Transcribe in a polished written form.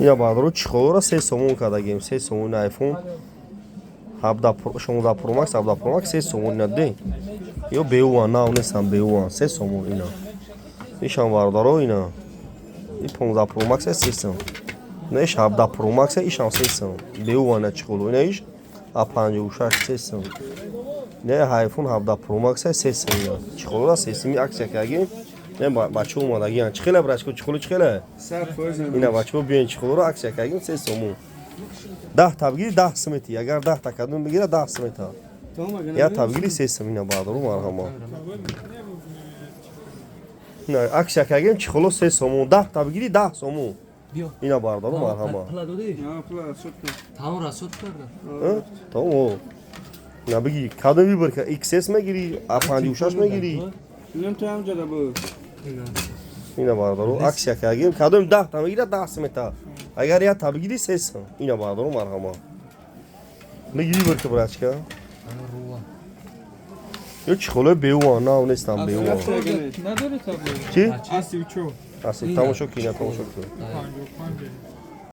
Ина, бародаро, чехолро 3 сомон кардагем, 3 сомон. Айфон 16 Pro Max, 17 Pro Max 3 сомон. Ина де ё беуан, нав нестам, беуан, 3 сомон. Ина ишам, бародаро, ина и 15 Pro Max 3 сом, ина иш 17 Pro Max, ишам 3 сом, беуан. Ина чехоло, ина иш а 56 3 сом, ина айфон 17 Pro Max 3 сом, ина чехолро 3 соми акция кардагем. Не, бачаҳо омадагиян. Чӣ хеле, брачко, чехоло чӣ хеле? Ина, бачаҳо, биёен, чехолоро акция кардагем, 3 сомон. 10 та бигири, 10 сом мети. Агар 10 та кадом бигира, 10 сом мета. Як та бигири, 3 сом. Ина, бародаро, марҳама, ина акция кардагем, чехоло 3 сомон, 10 та бигири, 10 сомон. Ина, бародаро, марҳама. Тамом расход карда. Тамом, ина биги, кадом выбор, XS мегири, а 56 мегири. Ина, бародаро, акция кардагем, кадом 10 та мегира, 10 сом мета. Агар як та бигири, 3 сом. Ина, бародаро, марҳама, мегири, выбор ка, брачка. Ё чехолои беуан, нав нестам, беуан. Надори табло? Чи? Асивчо. Аси, тамошо ки, ина тамошо ки. 55.